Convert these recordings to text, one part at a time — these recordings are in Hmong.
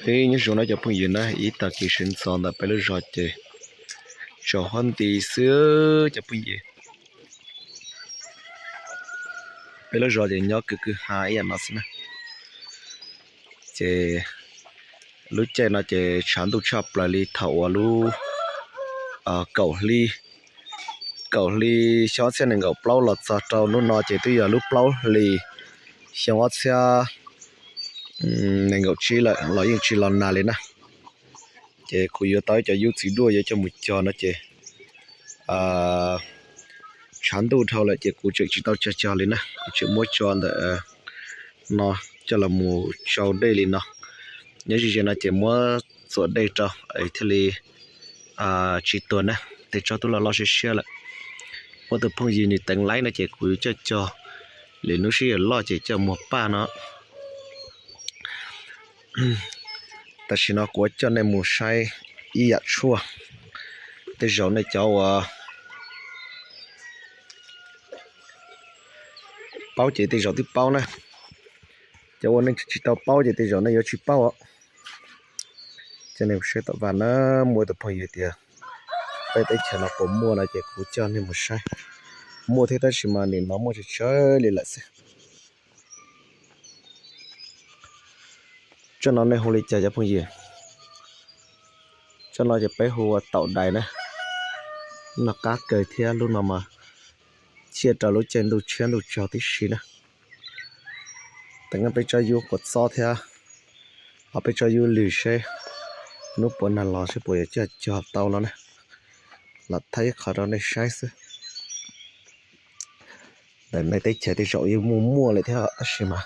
Ib nyob zoo na cov phooj ywg na, ib tag kis sawv ntxov ntawm peb lub zos ces tsaus huab nti xwb cov phooj ywg. Peb lub zos ces nyob kwv kwv ha ib yam no xwb na. Ces lub caij no ces tshav ntuj tshaj plaws li thaum uas lub kaum hli, kaum hli xyoo ob txhiab nees nkaum plaub los txog rau hnub no ces twb yog lub plaub hli xyoo ob txhiab nees nkaum tsib lawm los yeej tsis los nag li na. Ces kuv yuav tau ib co yub txiv duaj yuav coj mus cog no ces tshav ntuj dhau lawm ces kuv tseem tsis tau cog cog li na, kuv tseem muab tso ntawm no coj los mus tsau dej li no. Nyob ze ze no ces muab txuam dej rau thiaj li tsis tuag na, tej tsob twb loj loj siab siab lawm. Muab tus phooj ywg nws teev laib no ces kuv coj cog, lwm hnub sib yuav loj ces coj muag paj no. Tam sim no kuv coj nej mus saib ib yam tshuaj, tej zaum nej cov uas paub ces tej zaum twb paub na, cov uas nej tsis tau paub ces tej zaum nej yuav tsis paub os. Coj nej mus saib tom vaj na, muaj tus phooj ywg tias peb teb chaws no puas muaj no ces kuv coj nej mus saib. Muaj thiab tab sis mas nim no muaj tsawg tsawg li lawm xwb. Tsob no nej hu li cas cov phooj ywg? Tsob no ces peb hu ua taum dais na. Noj qab kawg thiab lub no mas thiaj rau lub caij ntuj tshiab ntuj tsaug tib si na. Teev peb tsob yub kua txob thiab, ho peb tsob yub lwg seb hnub puas nag los seb puas yuav coj cog tau no na. Los thaij ib qho rau nej saib xwb. Ntawm nej teb chaws tej zaum yeej muaj muaj lawm thiab tab sis mas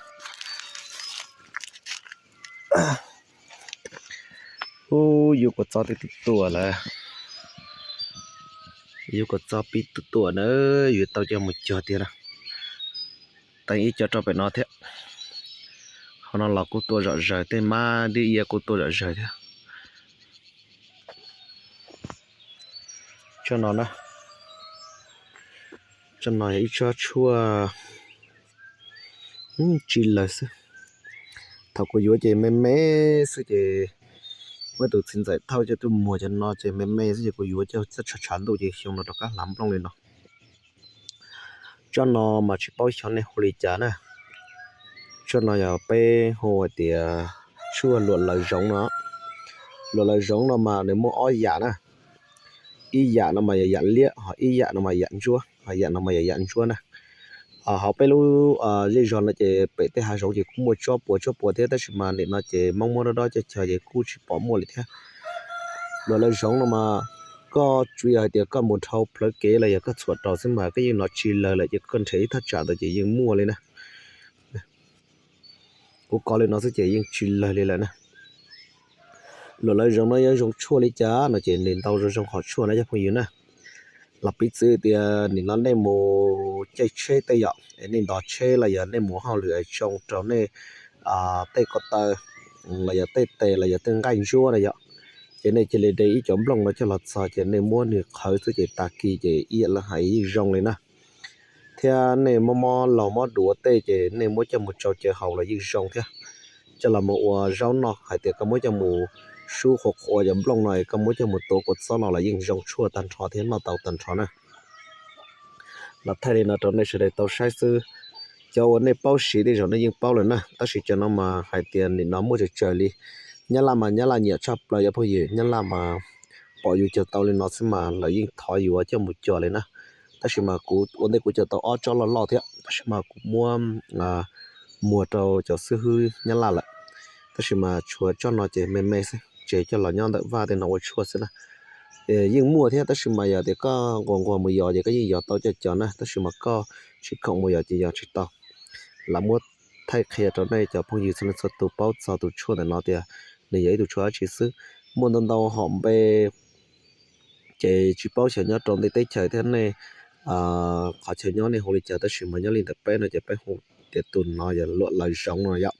ub, yub kua txob twb tuaj lawm. Yub kua txob pib tuaj tuaj na, yuav tau coj mus cog tiag na. Teev ib co rau pem no thiab. Hauv no los kuj tuaj zom zaws, tej mab dib iab kuj tuaj zom zaws thiab. Tsob no na, tsob no yog ib tsob tshuaj tsis lawg xwb. Thaum kuv yuav ces me me xwb ces muab tus txiv ntxawm thauj coj tuaj muag cov no ces me me xwb ces kuv yuav coj tshav tshav ntuj ces xyoo no rov qab hlav nplooj li no. Tsob no mas tsis paub xyov nej hu li cas na. Tsob no yog peb hu hais tias tshuaj luam lawv zoov no. Luam lawv zoov no mas nws muaj ob yam na. Ib yam no mas yog yam liab, ho ib yam no mas yam ntsuab, ho yam no mas yog yam ntsuab na. Hauv peb lub zej zog no ces pem tej hav zoov ces kuj muaj tsob puas tsob puas thiab tab sis mas nim no ces Hmoob muab dob dob coj cog ces kuj tsis pom muaj li thiab. Luam lawv zoov no mas koj tsuas yog hais tias koj mus dhau plawv kev los yog koj txhuam rau xwb mas koj yeej hnov tsis lawg lawm ces koj nrhiav ib thaj tsam ntawd ces yeej muaj li na. Kuv kov li no xwb ces yeej tsis lawg li lawm na. Luam lawv zoov no yog zoo tshuaj li cas no ces nws ntau zoo zoo qhov tshuaj na cov phooj ywg na. Los piv txwv tias nim no nej mus caij tsheb tej yom, nej ntov tsheb los yog nej mus hauj lwm es tsoo rau nej tej ko taw los yog tej tes los yog tej nqaij ntsuab na yom, ces nej cia li de ib cov nplooj no coj los txog ces nej muab nws qhawv xwb ces tag kis ces ib yam li hais yeej zoo li na. Thiab nej mob mob laug mob duav tej ces nej muab coj mus tsau cawv haus los yeej zoo thiab. Coj los mus ua zaub noj, hais tias koj muab coj mus sub qhuav qhuav cov nplooj no es koj muab coj mus tuav kua txob no los yeej zoo tshuaj tag nrho thiab noj tau tag nrho na. Los thaij li no rau nej sawv daws tau saib xwb. Cov uas nej paub siv tej zaum nej yeej paub lawm na, tab sis cov no mas hais tias nim no muaj tsawg tsawg li. Nyab Laj mas Nyab Laj nyiam tshaj plaws cov phooj ywg, Nyab Laj mas pom yus cog tau li no xwb mas lawv yeej thov yus coj mus cog li na. Tab sis mas kuv ua ntej kuv cog tau ob tsob loj loj thiab tab sis mas kuv muab muag rau cov xib hwb Nyab Laj lawm. Tab sis mas tshuav tsob no ces me me xwb, ces coj los nyob ntawm vaj tej no ua tshuaj xwb na. Yeej muaj thiab tab sis mas yog tias koj nquag nquag mus yos ces koj yeej yos tau coj cog na, tab sis mas koj tsis khoom mus yos ces yos tsis tau. Lam muab thaij qhia rau nej cov phooj ywg txhua leej txhua tus paub txog tus tshuaj ntawm no tias nws yog ib tus tshuaj dab tsi xwb. Muaj ntau ntau hom npe ces tsis paub xyov nyob rau ntej teb chaws thiab nej qhov chaw nyob nej hu li cas tab sis mas nyob li ntawm peb no ces peb hu tias tus no yog luam lawv zoov no yom.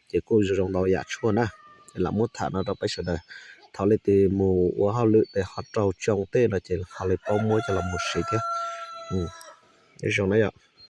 Ces kuj zoo zoo ntau yam tshuaj na, lam muab tham no rau peb sawv daws. Thaum leej twg mus ua hauj lwm tes ho raug tsoo tej no ces ho li paub muab coj los mus siv thiab. Zoo na yom.